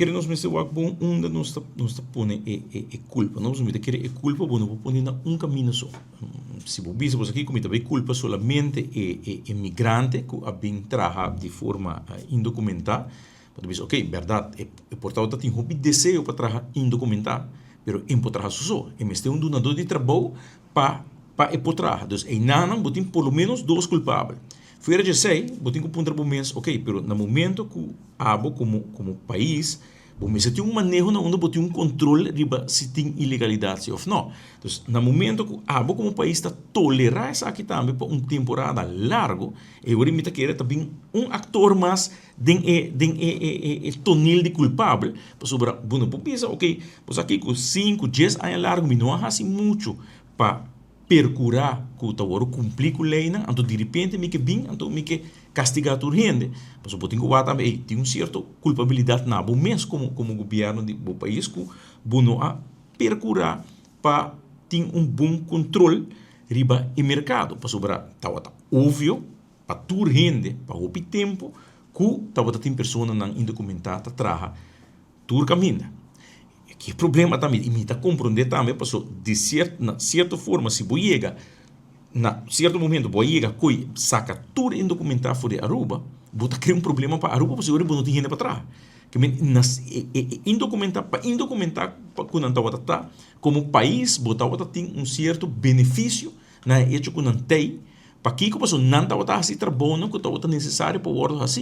kere nos mester wak bon unda nos ta pone e kulpa. No, mi ta kere e kulpa bo no por pone na un kaminda so. Si bo bisa bo aki ku mi ta bai kulpa solamente e migrante ku a bin traha di forma indokumentá, bo ta bisa, ok, bèrdat, e por ta tin hopi deseo pa traha indokumentá, pero e no por traha so. E mester un dunadó di trabou pa e por traha. Dus einan bo tin por lo menos dos kulpabel. Fuera di esei, bo tin ku puntra bo mes, ok, pero na momento ku abo komo pais, bo mester tin un maneho na unda bo tin un kontrol riba si tin ilegalidat si òf no. Entonses, na momento ku abo komo pais ta tolerá esaki tambe pa un temporada largu, e ora mi ta kere tambe un aktor mas den e tonel di kulpabel, pasobra bo no por pensa, ok, pues aki ku 5, 10 aña largu mi no a hasi muchu pa perkurá ku ta wòrdu kumpli ku leinan, anto di repente mi ke bin, anto mi ke kastigá tur hende. Pasobra bo tin ku wak tambe, ei, tin un sierto kulpabilidat na bo mes komo gobièrnu di bo pais ku bo no a perkurá pa tin un bon kontrol riba e merkado. Pasobra tabata obvio pa tur hende pa hopi tempu ku tabata tin personanan indokumentá ta traha tur kaminda. Ki problema tambe, i mi ta komprondé tambe, paso di na sierto forma, si bo yega na sierto momento, bo yega koi saka tur indokumentá for di Aruba, bo ta krea un problema pa Aruba, pasobra bo no tin hende pa traha. Ke men nas e indokumentá pa indokumentá pa ku nan tabata ta komo pais bo tabata tin un sierto benefisio na e hecho ku nan tei pakiko, pasobra nan tabata hasi trabounan ku tabata nesesario pa wòrdu hasi.